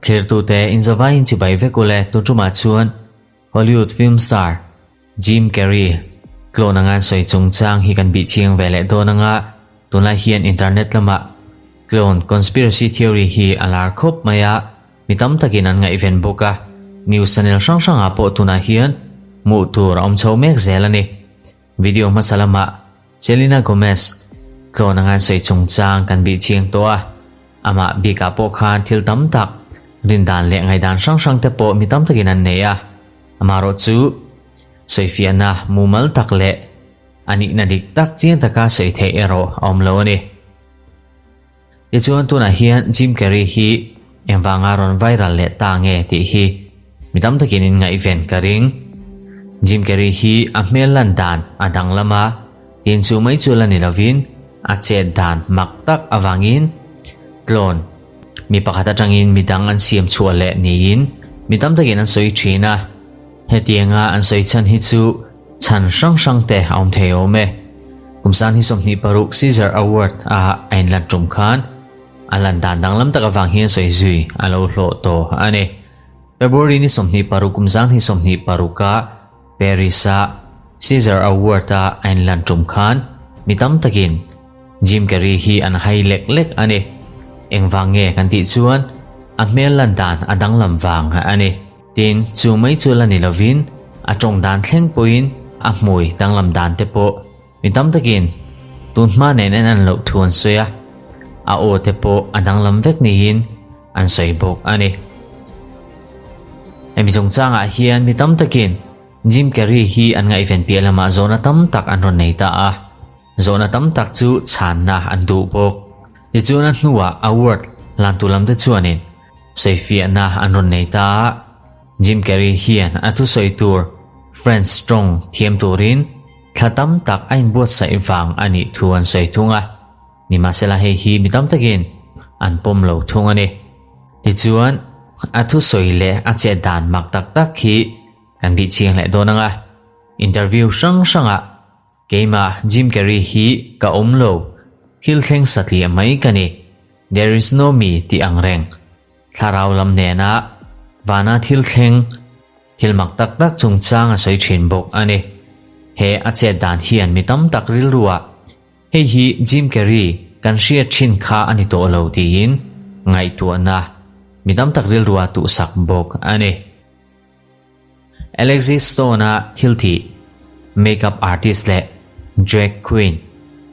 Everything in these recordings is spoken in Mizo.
Thlirtute inzavaiin chibai vek ule tun tumah chuan Hollywood film star Jim Carrey tlawn anga an sawi chungchang hi kan bih chiang ve leh dawn anga tunlai hian internet lamah clone conspiracy theory hi a lar khawp mai a, mi tam takin an ngaihven bawk a, news channel hrang hrangah pawh tunah hian hmuh tur a awm chho mek zel a ni. Video hmasa lamah Selena Gomez tlawn anga an sawi chungchang kan bih chiang tawh a, amah bikah pawh khan thil tam tak rindan leh ngaihdan hrang hrang te pawh mi tam takin an nei a, amaherawh chu sawifiahna mumal tak leh a nihna dik tak chiang taka sawi theih erawh a awm lo a ni. Tichuan tunah hian Jim Carrey hi engvanga rawn viral leh ta nge tih hi mi tam takin in ngaihven ka ring. Jim Carrey hi a hmel lan dan a danglam a, tin chu mai chu la ni lovin a chet dan mak tak avangin tlawn mi pakhat atangin mi dang an siam chhuah leh niin mi tam takin an sawi thin a. Hetianga an sawi chhan hi chu chhan hrang hrang te a awm thei awm e. Kum san hi 26 Caesar Award a a inlan tum khan a lan dan danglam tak avang hian sawi zui a lo hlawh tawh a ni. February ni 26 kum zang hi 26 a Paris a Caesar Award a a inlan tum khan mi tam takin Jim Carrey hi an hai lek lek a ni. Engvang nge kan tih chuan a hmel lan dan a danglam vang a ni. Tin, chu mai chu la ni lovin a tawng dan thleng pawhin a hmui danglam dan te pawh mi tam takin tun hma nen en an loh thu an sawi a, a aw te pawh a danglam vek niin an sawi bawk a ni. Hemi chungchangah hian mi tam takin Jim Carrey hi an ngaihven piah lamah zawhna tam tak an rawn nei ta a, zawhna tam tak chu chhanna an duh bawk. Tichuan a hnuah award hlantu lamte chuanin Sawifiahna an rawn nei ta a, Jim Carrey hian a thusawi tur French tawng thiam turin thla tam tak a inbuatsaih vang a nih thu an sawi thung a, nimahsela hei hi mi tam takin an pawm lo thung a ni. Tichuan, a thusawi leh a chet dan mak tak tak hi kan bih chiang leh dawn ang a, interview hrang hrangah Keimah Jim Carrey hi ka awm lo, thil thleng satliah mai ka ni, there is no me tih ang reng. Thlarau lam nena vana thil thleng, thil mak tak tak chungchang a sawi thin bawk a ni. He a chet dan hian mi tam tak rilruah hei hi Jim Carrey kan hriat thin kha a ni tawh lo tiin ngaihtuahna mi tam tak rilruah tuhsak bawk a ni. Alexis Stone-a thilthih, Makeup artist leh drag queen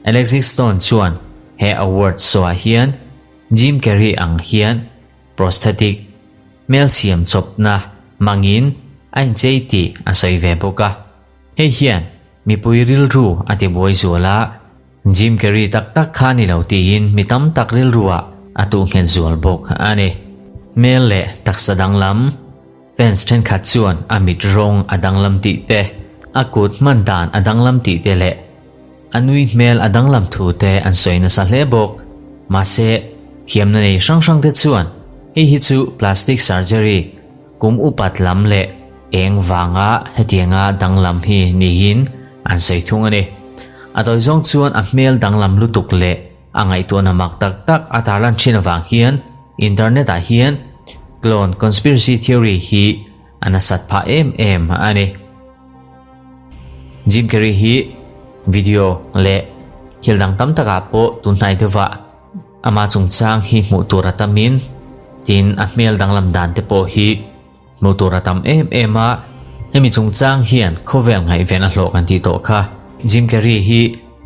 Alexis Stone chuan he award show-ah hian Jim Carrey ang hian prosthetic hmel siam chawpna hmangin a inchei tih a sawi ve bawk a. Hei hian mipui rilru a tibuai zual a, Jim Carrey tak tak kha ni lo tiin mi tam tak rilruah a tuhnghet zual bawk a ni. Hmel leh taksa danglam. Fans thenkhat chuan a mit rawng a danglam tih te, a kut hman dan a danglam tih te leh a nui hmel a danglam thu te an sawi nasa hle bawk. Mahse, thiamna nei hrang hrang te chuan hei hi chu plastic surgery, kum upat lam leh eng vanga hetianga danglam hi niin an sawi thung a ni. A tawi zawng chuan a hmel danglam lutuk leh a ngaihtuahna mak tak tak a tarlan thin avang hian internet ah hian clone conspiracy theory hi a nasat phah em em a ni. Jim Carrey hi video leh thil dang tam takah pawh tun hnai deuhah ama chungchang hi hmuh tur a tamin tin a hmel danglam dan te pawh hi hmuh tur a tam em em a, hemi chungchang hian khawvel ngaihven a hlawh kan tih tawh kha. Jim Carrey hi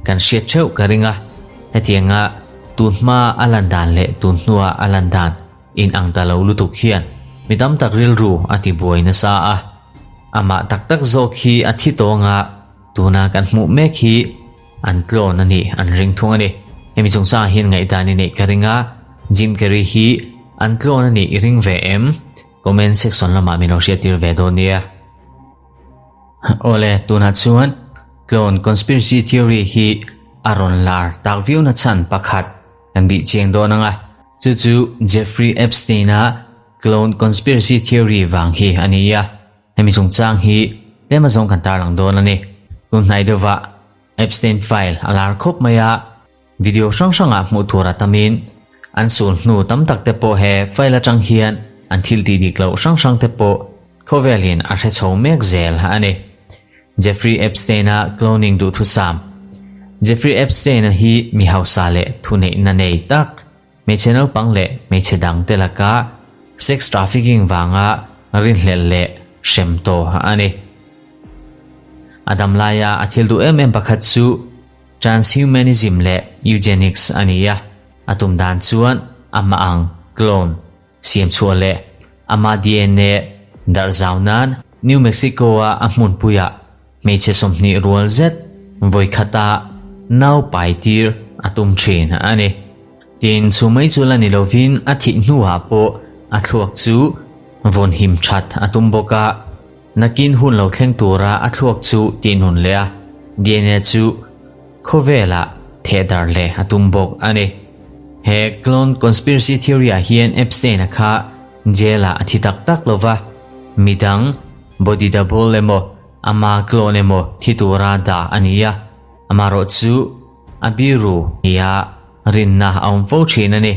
kan hriat theuh ka ring a, hetianga tun hma a lan dan leh tun hnua a lan dan in ang ta lo lutuk hian mi tam tak rilru a ti buai nasa a, amah tak tak zawk hi a thi tawng a, tuna kan hmuh mek hi an tlawn a nih an ring thung a ni. Hemi chungchangah hian ngaihdan i neih ka ring a, Jim Carrey hi an tlawn a nih i ring ve em? Comment section lamah min lo hriattir ve dawn nia. Awle, tunah chuan clone conspiracy theory hi a rawn lar tak viau na chhan pakhat kan bih chiang dawn ang a, chu chu Jeffrey Epstein-a clone conspiracy theory vang hi a ni a, hemi chungchang hi tlem azawng kan tarlang dawn a ni. Tun hnai deuhva Epstein file a lar khawp mai a, video hrang hrangah hmuh tur a tamin. An sul hnu tam tak te pawh he file atang hian an thil tih dik loh hrang hrang te pawh khawvelin a hre chho mek zel a ni. Jeffrey Epstein-a cloning duhthusam Jeffrey Epstein-a hi mi hausa leh thuneihna nei tak, hmeichhe naupang leh hmeichhe dangte laka sex trafficking vanga rinhlelh leh hrem tawh a ni. A damlaia a thil duh em em pakhat chu Transhumanism leh eugenics a ni a, a tum dan chuan amah ang clone siam chhuah leh ama DNA darh zau nan New Mexico-a a hmunpuiah hmeichhe 20 rual zet vawi khata nau pai tir a tum thin a ni. Tin, chu mai chu la ni lovin a thih hnuah pawh a thluak chu vawn him that a tum bawk a. Nakin hun lo thleng tura a thluak chu tihnun leh a, DNA chu khawvelah thehdar leh a tum bawk a ni. He clone conspiracy theory-ah hian Epstein-a kha jail-ah a thi tak tak lo va, midang body double emaw ama clone emaw thi tura dah a ni a, amarawh chu a biru nia rinna a awm fo thin a ni.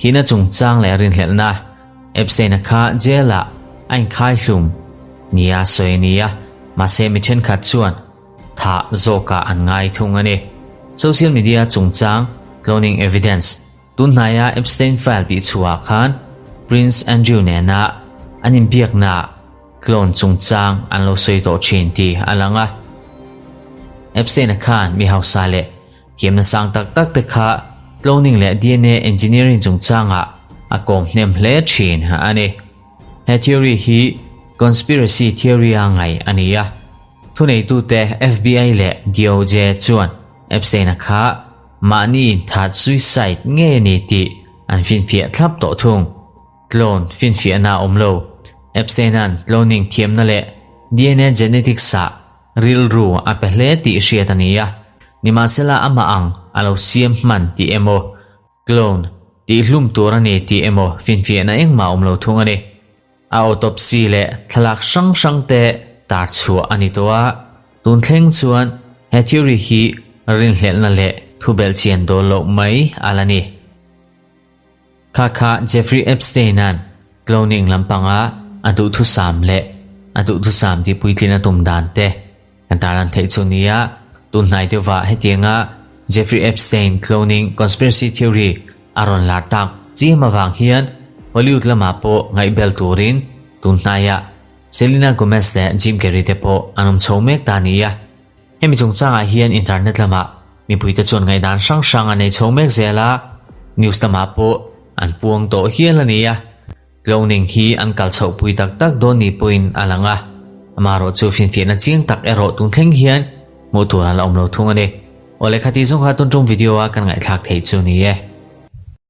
Hina chungchang leh rinhlelhna Epstein-a kha jail-ah a inkhai hlum nia sawi a ni a, mahse mi thenkhat chuan thah zawkah an ngai thung a ni. Social media chungchang cloning evidence tun hnaia Epstein file tih chhuahah khan Prince Andrew nena an inbiaknaah clone chungchang an lo sawi tawh thin tih a lang a. Epstein-a khan mi hausa leh Thiamna sang tak tak te kha cloning leh DNA engineering chungchangah a kawm hnem hle thin a ni. He theory hi conspiracy theory a ngaih a ni a. Thuneitute FBI leh DOJ chuan Epstein-a kha mahni inthat suicide ngei a ni tih an finfiah thlap tawh thung. Clone finfiahna a awm lo. Epstein-a'n cloning thiamna leh DNA genetics-ah Rilru a pe hle tih hriat a ni a, nimahsela amah ang a lo siam hman tih emaw, clone tih hlum tur a ni tih emaw finfiahna engmah a awm lo thung a ni. A autopsy leh thlalak hrang hrang te tar chhuah a ni tawh a, tun thleng chuan he theory hi rinhlelhna leh thubelhchian dawl loh mai a la ni. Kha kha Jeffrey Epstein-a'n cloning lampanga a duhthusam leh a duhthusam tih puitlin a tum dan te kan tarlan theih chu nia. Tun hnai deuhvah hetianga Jeffrey Epstein cloning conspiracy theory a rawn lar tak chiam avang hian Hollywood lamah pawh ngaihbel turin tun hnaiah Selena Gomez leh Jim Carrey te pawh an awm chho mek ta nia. Hemi chungchangah hian internet lamah mipuite chuan ngaihdan hrang hrang an nei chho mek zel a, news lamah pawh an puang tawh hial a ni a, cloning hi an kal chhoh pui tak tak dawn ni pawhin a lang a, amaherawh chu finfiahna chiang tak erawh tun thleng hian hmuh tur an la awm lo thung a ni. Aw lehkha tih zawng kha tun tum video a kan ngaihthlak theih chu ni e.